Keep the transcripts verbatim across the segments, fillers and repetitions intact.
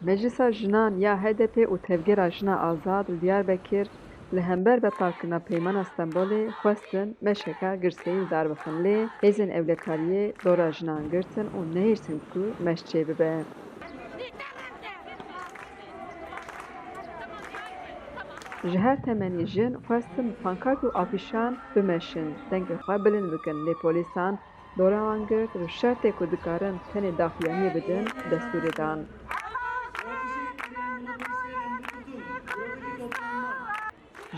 Meclisa Jinan ya H D P û Tevgera Jina Azad li Diyarbekir li hember betalkirina Peymana Stenbolê xwestin meşeka girseyî li dar bixin, lê hêzên ewlekariyê dora jinan girtin û nehêştin ku meş çêbibe. Ji her temenî jin xwestin bi pankart û afîşan bimeşin, dengê xwe bilind bikin, lê polîsan dora wan girt û şertê ku dikarin tenê daxuyaniyê bidin, destûrê dan.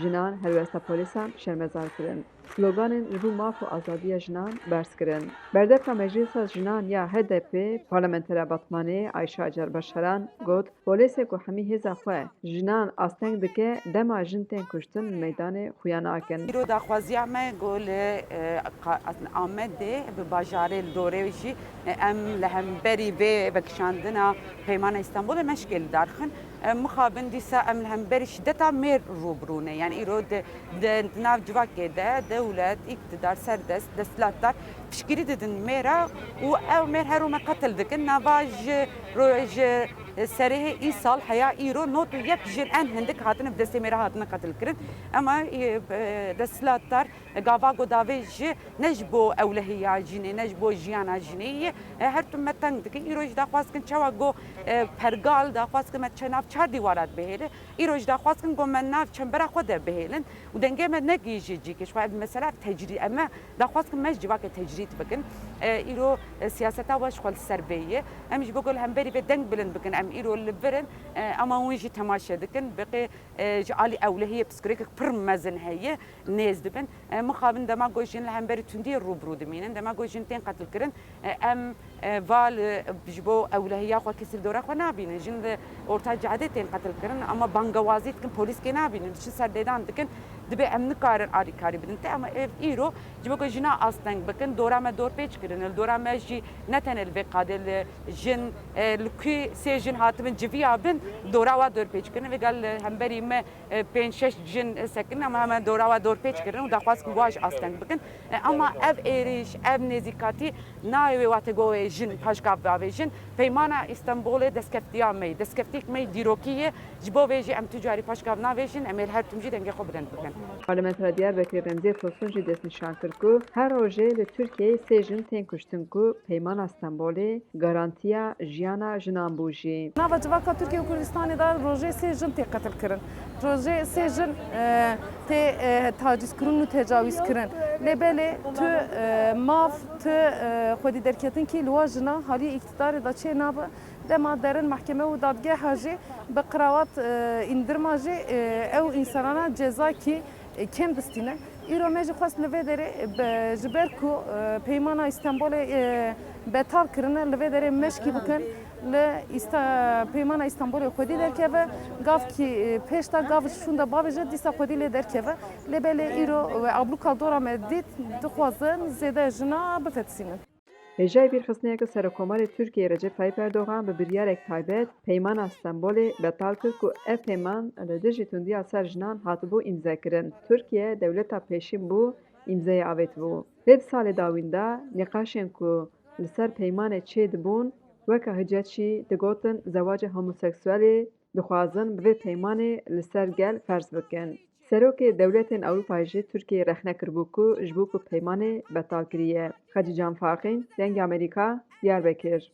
Jinan helwesta polîsan şermezar kirin. Sloganên ji bo maf û azadiya jinan berz kirin. Berdevka Meclisa Jinan ya H D P, parlamentera Batmanê Ayşe Acar Başaran got, polîsê ku hemî hêza xwe jinan asteng dike, dema jin tên kuştin li meydanê xuya nakin. Îro daxwaziya me ku li, e, qa-, Amedê bi bajarê li dorê jî, e, em li hemberî vê vekişandina Peymana Îstanbulê meşkê li dar xin. E, mixabin dîsa em li hemberî şideta mêr rûbirû ne. Yani îro di, di, di nav civakê de dewlet, îktidar, serdest, desthilatdar piştgirî didin mêra û ew mêr her rû me qetil dikin. Nava ji ro-, ji serê îsal heya îro nod û yek jin en hindik hatine bi destê mêra hatine qetil kirin. Ema, e, e, desthilatdar gava ku davê ji ne ji bo ewlehiya jinê, ne ji bo jiyana jinê ye, e, her tim me teng dikin. Îro jî daxwaz dikin çawa ku, e, pergal daxwaz dikin me çe nav çar dîwara de bihêle. Îro jî daxwaz dikin ku me nav çembera xwe de bihêlin û dengê me negihîje cîkê. Ji xwe ev mesela tecrî-, em me daxwaz dikin me ji civakê tecrîd bikin. E, îro, e, siyaseta we ji xwe li ser vê ye. Em ji bo ku li hemberî vê deng bilind bikin, em îro li vir in, e, ema hûn jî temaşe dikin. Biqê e, ji alî ewlehiyê psîkolojîk pir mezin heye, nêz dibin. E, mixabin dema ku jin li hemberî tundiyê rûbirû dimînin, dema ku jin tên qetilkirin, e, em, e, va li, ji bo ewlehiya xwe kesî li dora xwe nabînin. Jin li orta cadê tên qetilkirin, ama bangewazî dikin, polîskê nabînin, diçin ser lêdan dikin, dibê em nikarin alîkarî bidin te, ama ev îro Ji bo ku jina asteng bikin, dora me dorpêç kirin. Li dora me jî ne tenê li vê qadê li jin, e, li ku sê jin hatibin civiya bin, dora wa dorpêç kirin. Vêga li hemberî me, e, pênc şeş jin sekin, ama hemen dora wa dorpêç kirin û daxwaz ku wa jî asteng bikin. E, ama ev êrîş, ev nêzîkatî nayê wê wate ku wê jin paşgav bavêjin. Peymana Îstanbulê destkeftiya me ye, destkeftiyek me yê dîrokî ye. Ji bo vê jî em tu carî paşgav navêjin, em ê li her tim jî dengê xwe bilind bikin. Parlamentera Diyarbekirê Remziye Tosun jî destnîşan kir ku her rojê li Tirkiyeyê sê jin tên kuştin ku Peymana Stenbolê garantiya jiyana jinan bû jî. Nava civaka Tirkiye û Kurdistanê de rojê sê jin tê qetilkirin. Rojê sê jin, e, tê, e, tacîzkirin û tecawîzkirin. Lê belê tu, e, maf, tu, e, xwedî derketinkî li wa jina halî îktidarê de çê nabe. Dema derin mehkeme û dadgeha jî bi qrawat, e, îndirma jî, e, ew însanana cezakî, e, kêm distîne. Îro me jî xwest li vê derê, e, be, ji ber ku, e, Peymana Îstanbulê, e, betal kirine, li vê derê meşkî bikin, li Îsta-, Peymana Îstanbulê xwedî derkeve, gavkî, e, pêş de gav ji şûnde bavêje, dîsa xwedî lê derkeve. Lê belê îro, e, ablûka dora me dît, dixwazin zêde jina bifetisînin. Hêjayî bîrxistinê ye ku Serokomarê Tirkiyeyê Recep Tayyip Erdogan bi biryarek taybet Peymana Stenbolê betal kir ku ev peyman li dijî tundiya ser jinan hatibû îmzekirin. Tirkiye dewleta pêşîn bû îmzeyê avêtibû. Lê di salê dawîn de nîqaşên ku li ser peymanê çêdibûn weke hicet jî digotin zewacê homoseksuelê dixwazin bi vê peymanê li ser gel ferz bikin. Serokê Dewletên Ewropayê jî Tirkiyeyê rexne kiribû ku ji bo ku peymanê betal kiriye. Xecîcan Farqîn, Dengê Amerîka, Diyarbekir.